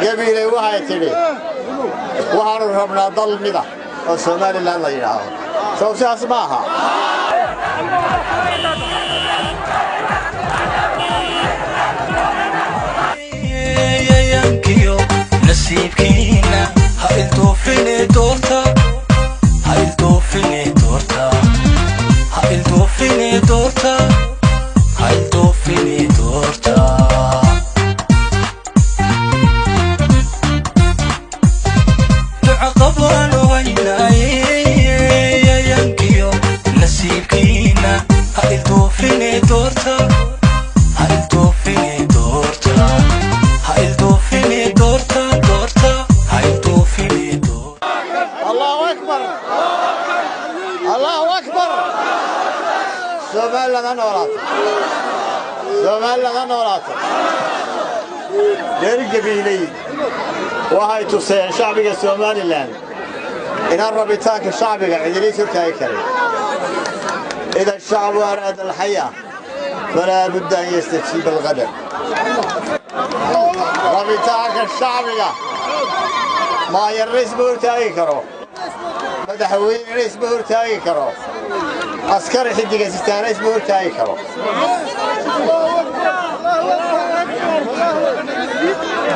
Gabiley waxay tidhi waxaanu rabnaa dal mida oo Somaliland la yidhaahdo. Sow sidaas ma aha? Yankiyo nasiibkiina ha ilduufine doorta, ha ilduufine doorta, ha ilduufine doorta, ha ilduufine doorta. Duca qabaan waynaaye, yankiyo nasiibkiina ha ilduufine doorta, ha ilduufine doorta, ha ilduufine doorta, doorta, ha ilduufine doorta. Allahu akbar, Allahu akbar! Somaliland ha noolaato, Somaliland ha noolaato. Reer Gabiiley waxay tuseen shacbiga Somaliland inaan rabitaanka shacbiga cidina hortaagi karin. إذا الشعب أراد الحياة فلا بد أن يستجيب الغدر. Rabitaanka shacbiga maayarna isma hortaagi karo, madaxweynena isma hortaagi karo, askari xidiga sitaana isma hortaagi karo.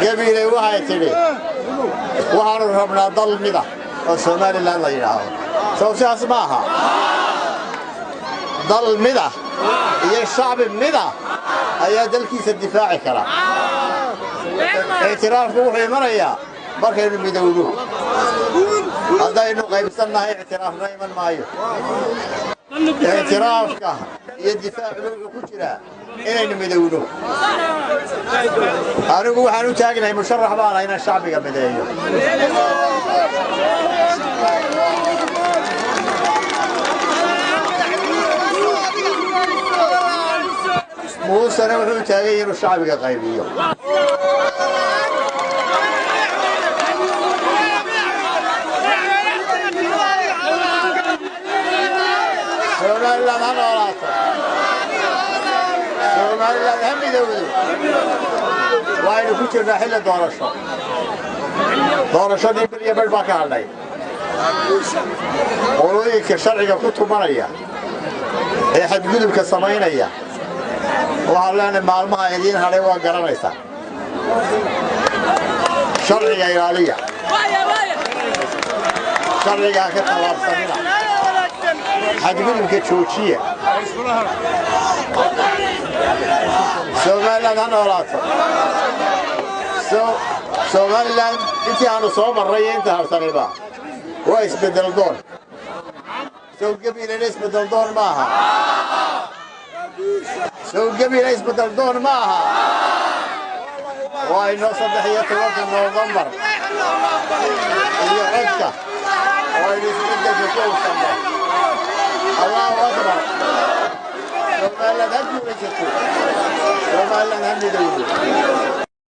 Gabiley waxay tidhi waxaanu rabnaa dal mida oo Somaliland la yidhaahdo. Sow sidaas ma aha? Dal mida iyo shacbi mida ayaa dalkiisa difaaci kara. Ictiraafku wuxuu imanayaa markaynu midowno. Haddaynu qaybsannahay, ictiraafna iman maayo. Ictiraafka iyo difaacuba wuxuu ku jiraa inaynu midowno. Anigu waxaan u taagnahay, musharax baan inaan shacbiga mideeyo. Muusena wuxuu u taagan yahay inuu shacbiga qaybiyo. Somaliland ha noolaato, Somaliland ha midowdo. Waxaynu ku jirnaa xilli doorasho. Doorashadii bil iyo badh baa ka hadhay. Qolooyinka sharciga ku tumanaya ee xadgudubka samaynaya waxaan leenahay, maalmaha idiin hadhay waa garanaysaa. Sharciga ilaaliya, sharciga ha ka tallaabsanina, xadgudubka joojiya. Somaliland ha noolaato. Somaliland intii aanu soo marray iyo inta harsanayba waa isbeddel doon. Sow Gabilena isbeddel doon ma aha? Sow Gabila isbeddel doon ma aha? Waa inoo 13-ka Noofembar iyo codka oo aynu isbeddelka ku howsanno. Allahu akbar! Somaliland ha guulaysato, Somaliland ha midowdo.